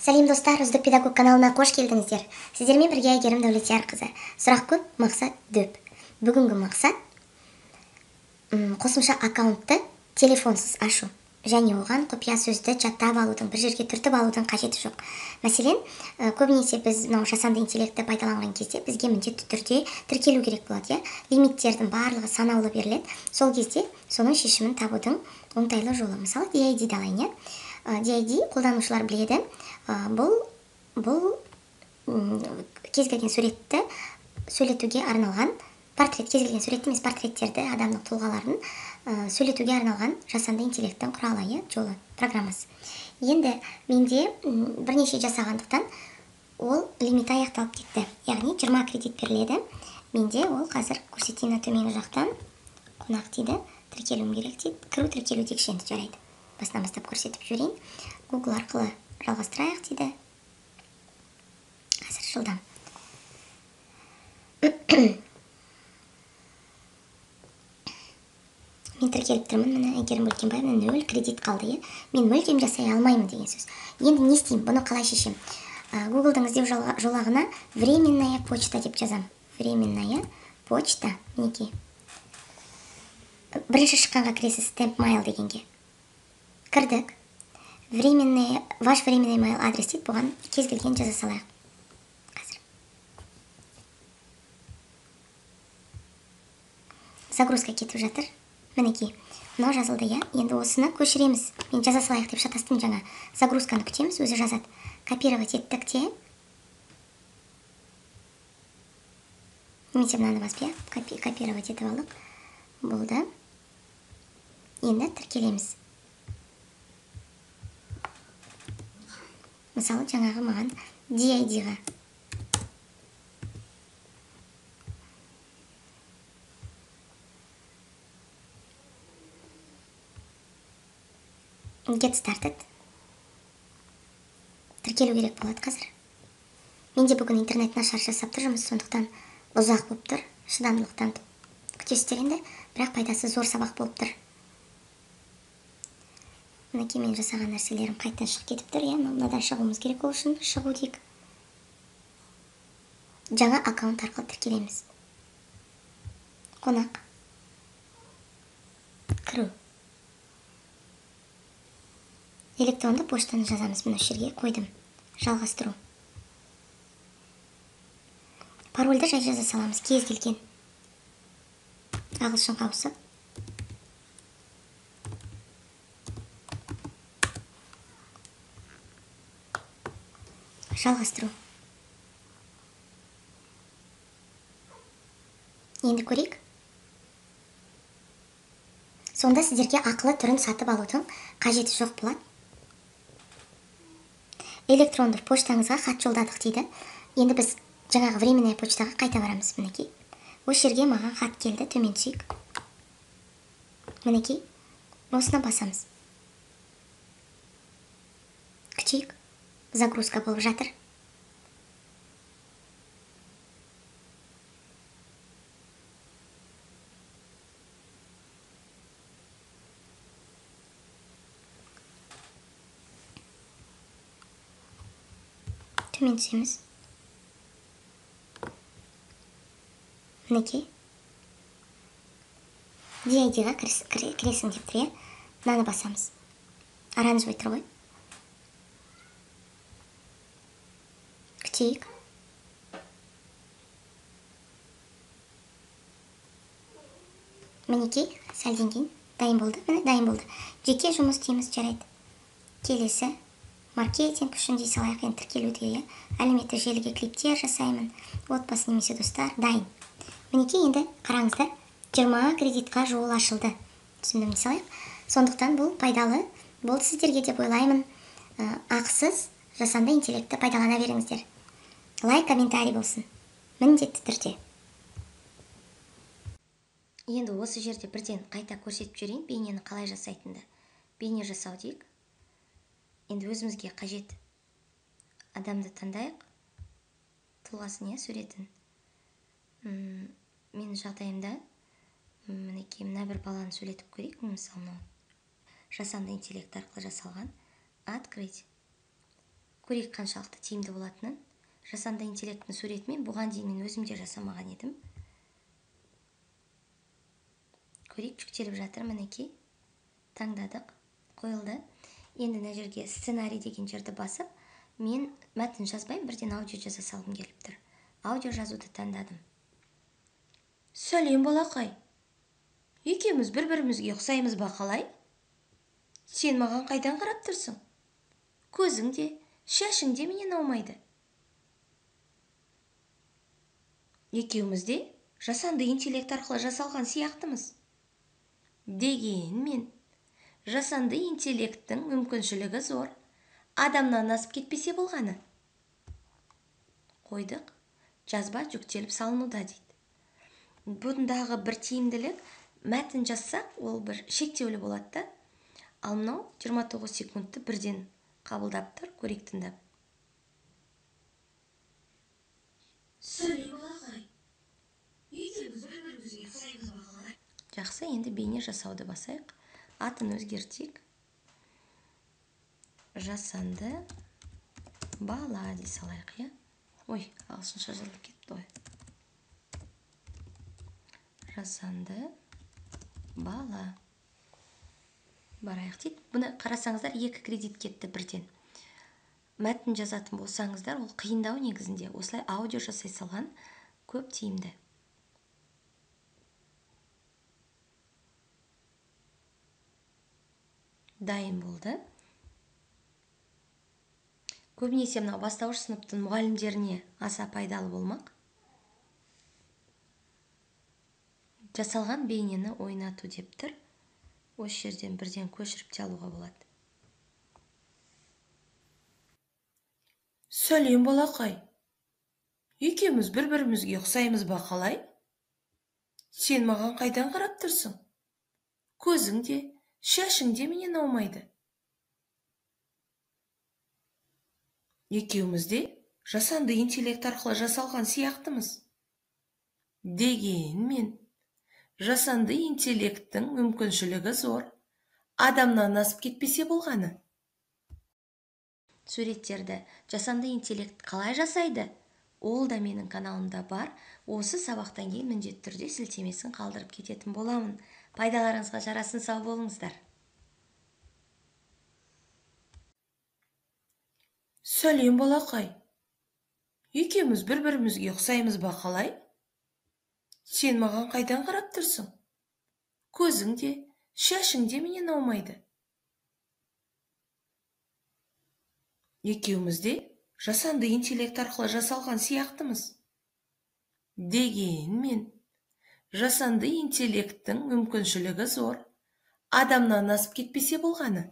Сәлем достар, Үздік педагог каналына қош келдіңіздер. Сіздермен бірге Әйгерім Дәулетиярқызы. Сұрақ көп, мақсат дөп. Бүгінгі мақсат қосымша аккаунтты телефонсыз ашу. Және оған құпия сөзді жаттап алудың, бір жерге түртіп алудың қажеті жоқ. Мәселен, көбінесе біз мынау жасанды интеллектті пайдаланған кезде бізге міндетті түрде тіркелу керек болады, иә? Лимиттердің барлығы санаулы беріледі. Сол кезде соның шешімін табудың оңтайлы жолы. Мысалы, D-ID-ді алайын, иә? D-ID қолданушылар біледі. Бұл кез келген суретті сөйлетуге арналған портрет, кез келген суретті емес, портреттерді, адамның тұлғаларын сөйлетуге арналған жасанды интеллекттің құралы, иә, жолы, программасы. Енді менде бірнеше жасағандықтан ол лимиті аяқталып кетті. Яғни 20 кредит беріледі. Менде ол қазір көрсетейін төменгі жақтан. Қонақ дейді, тіркелуім керек дейді. Кіру тіркелу текшені жарайды. Басынан бастап көрсетіп жіберейін. Google арқылы жалғастырайық дейді. Қазір жылдам. Мен тіркеліп тұрмын, міне Әйгерім Бөлкенбаевна 0 кредит қалды, иә. Мен мүлдем жасай алмаймын деген сөз. Енді не істеймін, бұны қалай шешемін? Google'дың іздеу жолағына временная почта деп жазамын. Временная почта, мінекей. Бірінші шыққанға кіресіз, Temp Mail дегенге. Кірдік. Временный, ваш временный mail адрес дейді, бұған кез келген жаза салайық. Қазір. Загрузка кетіп жатыр. Мінекей, мынау жазылды, иә? Енді осыны көшіреміз. Мен жаза салайық деп шатастым жаңа. Загрузканы күтеміз, өзі жазады. Копировать еттік те. Немесе мынаны басып, иә? Копировать етіп алдық. Болды. Енді тіркелеміз. Мысалы, жаңағы маған D-ID-ға. Get started. Тіркелу керек болады қазір. Менде бүгін интернет нашар жасап тұр жұмыс, сондықтан ұзақ болып тұр. Шыдамдылық танытып күтесіздер енді, бірақ пайдасы зор сабақ болып тұр. Мінекей мен жасаған нәрселерім қайтадан шығып кетіп тұр, иә, мынадан шығуымыз керек ол үшін, шығу дейік. Жаңа аккаунт арқылы тіркелеміз. Қонақ. Кіру. Электронды поштаны жазамыз, мына жерге қойдым. Жалғастыру. Парольді жай жаза саламыз, кез келген. Ағылшын қауысы. Жалғастыру. Енді көрейік. Сонда сіздерге ақылы түрін сатып алудың қажеті жоқ болады. Электронды поштаңызға хат жолдадық дейді. Енді біз жаңағы временная почтаға қайта барамыз, мінекей. Осы жерге маған хат келді, төмен түсейік. Мінекей, осыны басамыз. Күтейік. Загрузка болып жатыр. Төмен түсеміз. Мінекей. D-ID-ға кіресің деп тұр, иә? Мынаны басамыз. Оранжевый тұр ғой. Күтейік. Мінекей, сәлден кейін дайын болды. Міне, дайын болды. Жеке жұмыс дейміз, жарайды. Келесі. Маркетинг үшін дей салайық, енді тіркелуде, иә? Әлеуметтік желіге клиптер жасаймын. Отбасы немесе достар, дайын. Мінекей, енді қараңыздар, 20 кредитқа жол ашылды. Түсіндім дей салайық. Сондықтан бұл пайдалы болды сіздерге деп ойлаймын. Ақысыз жасанды интеллектті пайдалана беріңіздер. Лайк, комментарий болсын. Міндетті түрде. Енді осы жерде бірден қайта көрсетіп жіберейін бейнені қалай жасайтынды. Бейне жасау дейік. Енді өзімізге қажет адамды таңдайық. Тұлғасын, иә, суретін. Менің жағдайымда мінекей мына бір баланы сөйлетіп көрейік. Мысалы, мынау жасанды интеллект арқылы жасалған. Открыть. Көрейік қаншалықты тиімді болатынын. Жасанды интеллекттің суретімен бұған дейін мен өзім де жасамаған едім. Көрейік, жүктеліп жатыр, мінекей. Таңдадық, қойылды. Енді мына жерге сценарий деген жерді басып, мен мәтін жазбаймын, бірден аудио жаза салғым келіп тұр. Аудио жазуды таңдадым. Сәлем, балақай. Екеуміз бір-бірімізге ұқсаймыз ба қалай? Сен маған қайдан қарап тұрсың? Көзің де, шашың де менен аумайды. Екеуміз де жасанды интеллект арқылы жасалған сияқтымыз. Дегенмен, жасанды интеллекттің мүмкіншілігі зор. Адамнан асып кетпесе болғаны. Қойдық. Жазба жүктеліп салынуда дейді. Бұндағы бір тиімділік, мәтін жазсақ, ол бір шектеулі болады да. Ал мынау 29 секундты бірден қабылдап тұр, көрейік тыңдап. Сәлем, балақай. Екеуміз бір-бірімізге ұқсаймыз ба қалай? Жақсы, енді бейне жасауды басайық. Атын өзгертейік. Жасанды бала дей салайық, иә? Ой, ағылшынша жазылып кетті ғой. Жасанды бала. Барайық дейді. Бұны қарасаңыздар, 2 кредит кетті бірден. Мәтін жазатын болсаңыздар, ол қиындау негізінде. Осылай аудио жасай салған көп тиімді. Дайын болды. Көбінесе мынау бастауыш сыныптың мұғалімдеріне аса пайдалы болмақ. Жасалған бейнені ойнату деп тұр. Осы жерден бірден көшіріп те алуға болады. Сәлем, балақай. Екеуміз бір-бірімізге ұқсаймыз ба қалай? Сен маған қайдан қарап тұрсың? Көзің де, шашың де менен аумайды. Екеуміз де жасанды интеллект арқылы жасалған сияқтымыз. Дегенмен, жасанды интеллекттің мүмкіншілігі зор. Адамнан асып кетпесе болғаны. Суреттерді жасанды интеллект қалай жасайды? Ол да менің каналымда бар. Осы сабақтан кейін міндетті түрде сілтемесін қалдырып кететін боламын. Пайдаларыңызға жарасын, сау болыңыздар. Сәлем, балақай. Екеуміз бір-бірімізге ұқсаймыз ба қалай? Сен маған қайдан қарап тұрсың? Көзің де, шашың де менен аумайды. Екеуміз де жасанды интеллект арқылы жасалған сияқтымыз. Дегенмен, жасанды интеллекттің мүмкіншілігі зор. Адамнан асып кетпесе болғаны.